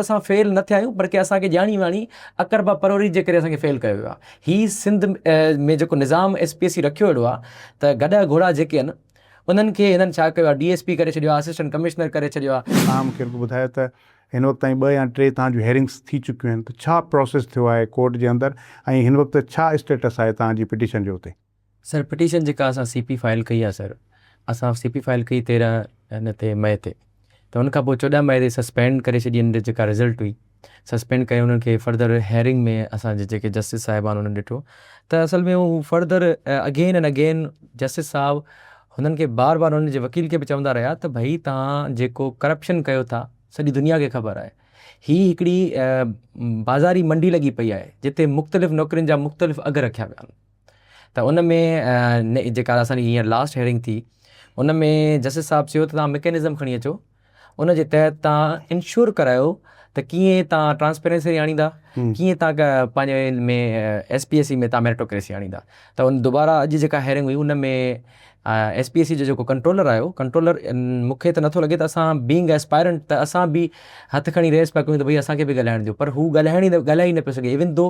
اسان فيل نه ٿيا آهيون بلڪه اسان کي ڄاڻي واڻي اقربا پروري جي ڪري اسان کي فيل ڪيو ويو آهي. هي سنڌ ۾ جيڪو نظام ايس پي ايس سي رکيو اهڙو آهي ته گڏهه گهوڙا جيڪي آهن انهن کي هنن ڇا ڪيو آهي ڊي ايس پي ڪري ڇڏيو آهي اسسٽنٽ ڪمشنر ڪري ڇڏيو آهي. توهان مون کي رڳو ٻڌايو ته هن وقت تائين ٻه يا ٽي توهان جون هيئرنگس ٿي چڪيون آهن ته ڇا پروسيس ٿيو آهي ڪورٽ جي اندر ۽ هن وقت ڇا اسٽيٽس آهي توهان جي پٽيشن جو اتي؟ سر پٽيشن جيڪا اسان سي پي فائل ڪئي آهي سر اسان سي پي فائل ڪئي 13 ان تي مئي تي ته ان کان پوء 14 مئي تي سسپينڊ ڪري ڇڏي ان جيڪا رزلٽ هئي سسپينڊ ڪري انهن کي فردر هيئرنگ ۾ اسان جي جيڪي جسٽس صاحبان انهن ڏٺو ته اصل ۾ هو further again and again justice صاحب هنن کي بار بار انهن جي وڪيل کي به چوندا رهيا ته ڀئي توهان جيڪو ڪرپشن ڪيو ٿا سڄي دنيا کي خبر آهي هي هڪڙي بازاري منڊي لڳي پئي آهي جتي مختلف نوڪرين جا مختلف اگهه رکيا ويا آهن ته ان ۾ جيڪا اسان جي هينئر لاسٽ هيئرنگ ٿي ان ۾ جسٽس صاحب چيو ته توهان مڪينزم کڻي اچو ان جي تحت توهان انشور ڪرايو ته ڪيئن توهان ٽرانسپيرنسي آڻيندا ڪيئن توهان پنهنجي ۾ ايس پي ايس سي ۾ توهان ميرٽوڪريسي آڻيندا ته ان دوباره اڄ جيڪا هيئرنگ هئي ان ۾ ايس پي ايس سي جو جيڪو ڪنٽرولر آيو ڪنٽرولر مون کي ته نٿو لڳي ته اسان بينگ اسپائرنٽ ته اسان به هٿ کڻي ريس پيا ڪيون ته ڀئي اسان کي به ڳالهائڻ ڏيو پر هو ڳالهائڻ ئي ڳالهائي ئي نه پيو سگهي ايون دو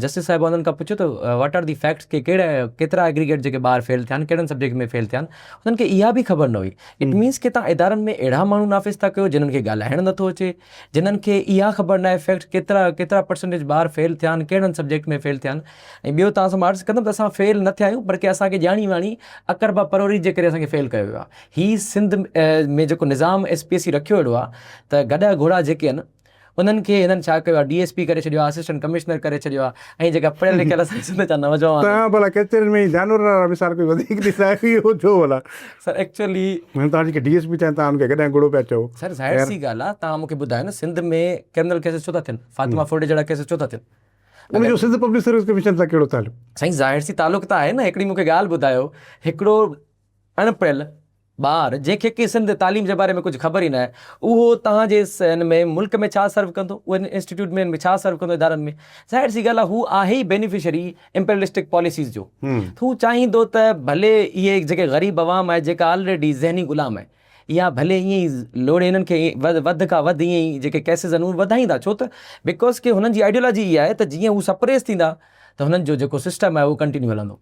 جسٽس صاحب انهن کان پڇيو ته what are the facts ڪي ڪهڙا ڪيترا ايگريگيٽ جيڪي ٻار فيل ٿيا آهن ڪهڙن سبجيڪٽ ۾ فيل ٿيا آهن انهن کي اها به خبر نه هئي it means ڪي تان ادارن ۾ اهڙا ماڻهو نافذ ٿا ڪيو جنهن کي ڳالهائڻ نٿو اچي جنھن کي اها خبر ناهي فيڪٽ ڪيترا ڪيترا پرسنٽيج ٻار فيل ٿيا آهن ڪهڙن سبجيڪٽ ۾ فيل ٿيا آهن ۽ ٻيو توهان سان مان عرض ڪندم ته اسان فيل نه ٿيا آهيون بلڪه اسان کي ڄاڻي واڻي اقربا پروري جي ڪري اسان کي فيل ڪيو ويو آهي هي سنڌ ۾ جيڪو نظام ايس پي ايس سي رکيو اهڙو آهي ته گڏهه گهوڙا جيڪي آهن انهن کي هنن ڇا ڪيو آهي ڊي ايس پي ڪري ڇڏيو آهي اسسٽنٽ ڪمشنر ڪري ڇڏيو آهي ۽ جيڪا پڙهيل لکيل اسان جي سنڌ جا نوجوان توهان ڀلا ڪچهرين ۾ جانورن وارا مثال ڪوئي وڌيڪ ڏيندا آهيو اهو ڇو ڀلا؟ سر ايڪچوئلي معنيٰ توهان جيڪي ڊي ايس پي ٿيا آهن توهان انهن کي گڏهه گهوڙو پيا چئو. سر ظاهر سي ڳالهه آهي توهان مون کي ٻڌايو نه سنڌ ۾ ڪرمنل ڪيسز ڇو ٿا ٿين فاطمه ڦرڙي جهڙا ڪيسز ڇو ٿا ٿين؟ ان جو سنڌ پبلڪ سروس ڪميشن سان ڪهڙو تعلق؟ سائين ظاهر سي تعلق ته آهي نه هڪڙي مون کي ڳالهه ٻڌايو هڪڙو اڻ پڙهيل ٻار جنهن کي ڪي سنڌ تعليم جي باري ۾ ڪجهه خبر ئي ناهي اهو توهان جي ان ۾ ملڪ ۾ ڇا سرو ڪندو اهو انسٽيٽيوٽ ۾ ڇا سرو ڪندو ادارن ۾ ظاهر سي ڳالهه آهي هو آهي ئي بينيفشري امپيرلسٽڪ پاليسيز جو هو چاهيندو ته ڀلي اهي جيڪي غريب عوام آهي جيڪا آلريڊي ذهني غلام آهي اها ڀلي ائين ئي لوڙي هنن کي وڌ کان وڌ ائين ئي جيڪي ڪيسز آهن اهي وڌائيندا ڇو ته because ڪي هنن جي آئيڊيالاجي اها آهي ته جيئن هو سپريس ٿيندا ته هنن جو جيڪو سسٽم آهي اهو ڪنٽينيو هلندو.